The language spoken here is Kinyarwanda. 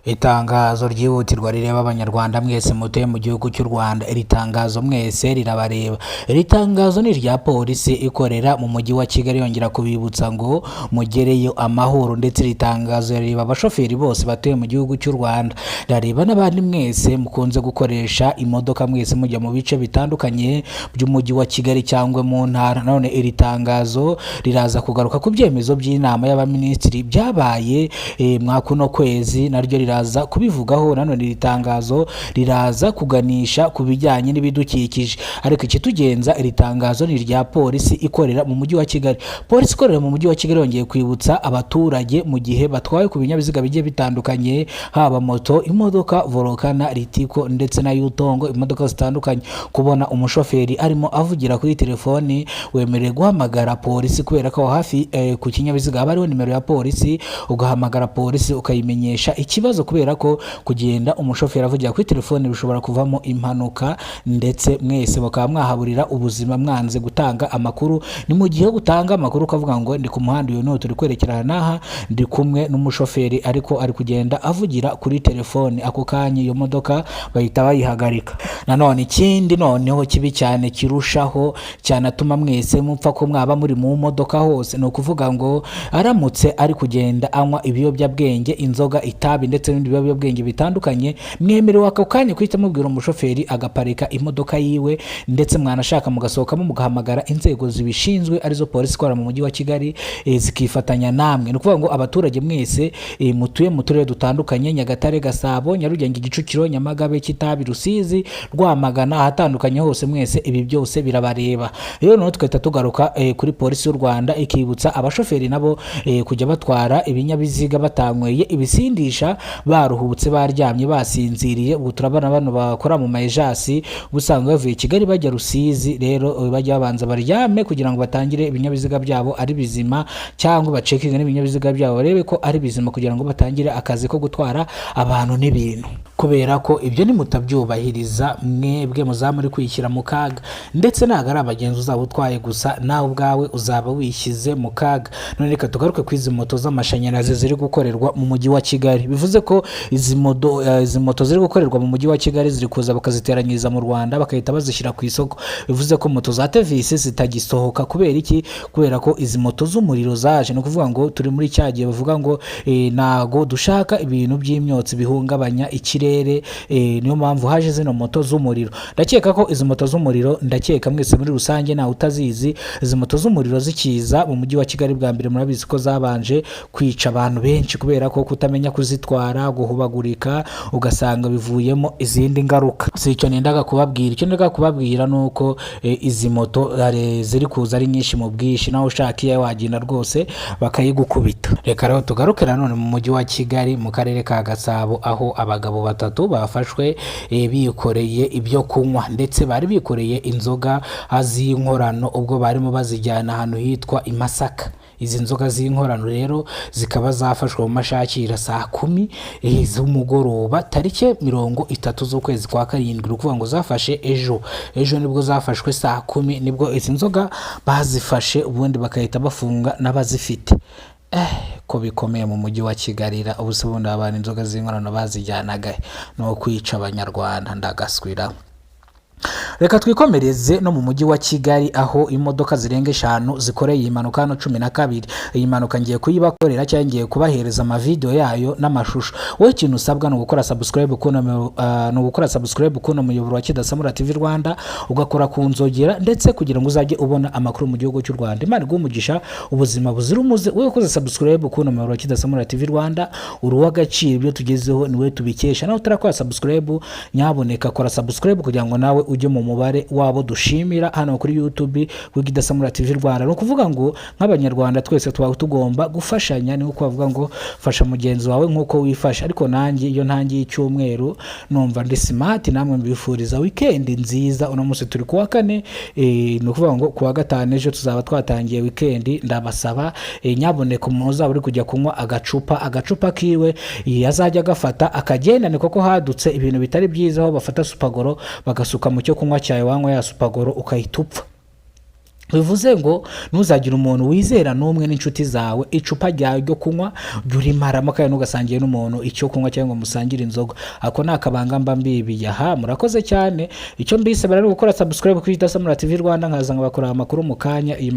Itangazo ryihutirwa rireba Abanyarwanda mwese mutuye mu gihugu cy'u Rwanda. Iri tangazo mwese rirabareba. Iri tangazo ni irya polisi ikorera mu mujyi wa Kigali, yongera kubibutsa ngo mugereyo amahoro. Ndetse iri tangazo rireba abashoferi bose batuye mu gihugu cy'u Rwanda, rirareba n'abandi mwese mukunze gukoresha imodoka, mwese mujya mu bice bitandukanye by'umujyi wa Kigali cyangwa mu ntara. None iri tangazo riraza kugaruka ku byemezo by'inama y'abaminisitiri byabaye mwa kuno kwezi, naryo riraza kubivugaho. Nanone iri tangazo riraza kuganisha ku bijyanye n'ibidukikije, ariko ikitugenza, iri tangazo ni irya polisi ikorera mu mujyi wa Kigali. Polisi ikorera mu mujyi wa Kigali yongeye kwibutsa abaturage, mu gihe batwaye ku binyabiziga bigiye bitandukanye, haba moto, imodoka, volcano, Ritco ndetse na Yutong, imodoka zitandukanye, kubona umushoferi arimo avugira kuri telefoni, wemerewe guhamagara polisi, kubera ko aho hafi ku kinyabiziga haba hariho nimero ya polisi. Ugahamagara polisi ukayimenyesha ikibazo, kubera ko kugenda umushoferi avugira kuri telefoni bishobora kuvamo impanuka, ndetse mwese bakaba mwahaburira ubuzima mwanze gutanga amakuru. Ni mu gihe utanga amakuru ukavuga ngo ndi ku muhanda uyu n'uyu, turi kwerekera n'aha, ndi kumwe n'umushoferi ariko ari kugenda avugira kuri telefoni, ako kanya iyo modoka bahita bayihagarika. Nanone ikindi noneho kibi cyane kirushaho cyanatuma mwese mupfa ko mwaba muri mu modoka hose, ni ukuvuga ngo aramutse ari kugenda anywa ibiyobyabwenge, inzoga, itabi ndetse n'ibindi biyobyabwenge bitandukanye, mwemerewe ako kanya guhita mubwira umushoferi agaparika imodoka yiwe, ndetse mwanashaka mugasohokamo mugahamagara inzego zibishinzwe, arizo polisi ikorera mu mujyi wa Kigali, zikifatanya namwe. Ni ukuvuga ngo abaturage mwese mutuye mu turere dutandukanye, Nyagatare, Gasabo, Nyarugenge, Kicukiro, Nyamagabe, Kitabi, Rusizi, Rwamagana, ahatandukanye hose, mwese ibi byose birabareba. Rero noneho tugahita tugaruka kuri polisi y'u Rwanda, ikibutsa abashoferi nabo kujya batwara ibinyabiziga batanyweye ibisindisha, baruhutse, baryamye, basinziriye. Ubu turabona bano bakora mu mayejasi ubusanzwe bavuye i Kigali bajya Rusizi. Rero bajya babanza baryame kugira ngo batangire ibinyabiziga byabo ari bizima, cyangwa bacekinge n'ibinyabiziga byabo barebe ko ari bizima kugira ngo batangire akazi ko gutwara abantu n'ibintu, kubera ko ibyo nimutabyubahiriza mwebwe muzaba muri kwishyira mu kaga. Ndetse ntabwo ari abagenzi uzaba utwaye gusa, nawe ubwawe uzaba wishyize mu kaga. None reka tugaruke ku izi moto z'amashanyarazi ziri gukorerwa mu mujyi wa Kigali. Bivuze ko izi moto ziri gukorerwa mu mujyi wa Kigali ziri kuza bakaziteranyiriza mu Rwanda, bagahita bazishyira ku isoko. Bivuze ko moto za TVS zitagisohoka. Kubera iki? Kubera ko izi moto z'umuriro zaje. Ni ukuvuga ngo turi muri cya gihe bavuga ngo ntago dushaka ibintu by'imyotsi bihungabanya ikirere, niyo mpamvu haje zino moto z'umuriro. Ndakeka ko izi moto z'umuriro, ndakeka mwese muri rusange ntawe utazizi. Izi moto z'umuriro zikiza mu mujyi wa Kigali bwa mbere, murabizi ko zabanje kwica abantu benshi, kubera ko kutamenya kuzitwara, guhubagurika, ugasanga bivuyemo izindi ngaruka. Si icyo nendaga kubabwira. Icyo nendaga kubabwira ni uko izi moto ziri kuza ari nyinshi mu bwinshi, nawe ushaka iyawe wagenda rwose bakayigukubita. Reka rero tugaruke nanone mu mujyi wa Kigali, mu karere ka Gasabo, aho abagabo batatu bafashwe bikoreye ibyo kunywa, ndetse bari bikoreye inzoga z'inkorano ubwo barimo bazijyana ahantu hitwa i Masaka. Izi nzoga z'inkorano rero zikaba zafashwe mu mashakira saa 10 z'umugoroba, tariki 30 z'ukwezi kwa karindwi. Ni ukuvuga ngo zafashe ejo, ejo nibwo zafashwe, saa 10 nibwo izi nzoga bazifashe, ubundi bagahita bafunga n'abazifite. Ko bikomeye mu mujyi wa Kigali ra! Ubu se ubundi abantu inzoga z'inkorano bazijyanaga he? Ni ukwica Abanyarwanda, ndagaswira. Reka twikomereze no mu mujyi wa Kigali, aho imodoka zirenga eshanu zikoreye iyi mpanuka hano 12. Iyi mpanuka ngiye kuyibakorera cyangwa ngiye kubahereza amavidewo yayo n'amashusho. Wowe ikintu usabwa ni ugukora subscribe kuno, ni ugukora subscribe kuno muyoboro wa Kidasamura TV Rwanda, ugakora ku nzogera, ndetse kugira ngo uzajye ubona amakuru mu gihugu cy'u Rwanda. Imana iguhe umugisha, ubuzima buzira umuze. Wowe ukoze subscribe kuno muyoboro wa Kidasamura TV Rwanda, uri uw'agaciro. Ibyo tugezeho ni wowe tubikesha. Nawe utarakora subscribe, nyaboneka kora subscribe kugira ngo nawe ujye mu mubare wabo dushimira hano kuri YouTube kuri Kidasamura TV Rwanda. Ni ukuvuga ngo nk'Abanyarwanda twese tuba tugomba gufashanya. Ni uko bavuga ngo fasha mugenzi wawe nk'uko wifasha. Ariko nanjye iyo ntangiye icyumweru numva ndi smart. Namwe mbifuriza weekend nziza. Uno munsi turi kuwa kane, ni ukuvuga ngo kuwa gatanu ejo tuzaba twatangiye weekend. Ndabasaba, nyaboneka umuntu uzaba uri kujya kunywa agacupa kiwe, azajya agafata akagendane, kuko hadutse ibintu bitari byiza, aho bafata supagoro bagasuka mu cyo kunywa cyawe, wanywa ya supagoro ukahita upfa. Bivuze ngo ntuzagire umuntu wizera n'umwe n'inshuti zawe. Icupa ryawe ryo kunywa jya urimaramo, kandi ntugasangire n'umuntu icyo kunywa cyangwa ngo musangire inzoga. Ako ni akabanga mba mbibiye aha. Murakoze cyane. Icyo mbisabira ni gukora subscribe kuri Idasamura TV Rwanda, nkaza nkabakora amakuru mu kanya iyi.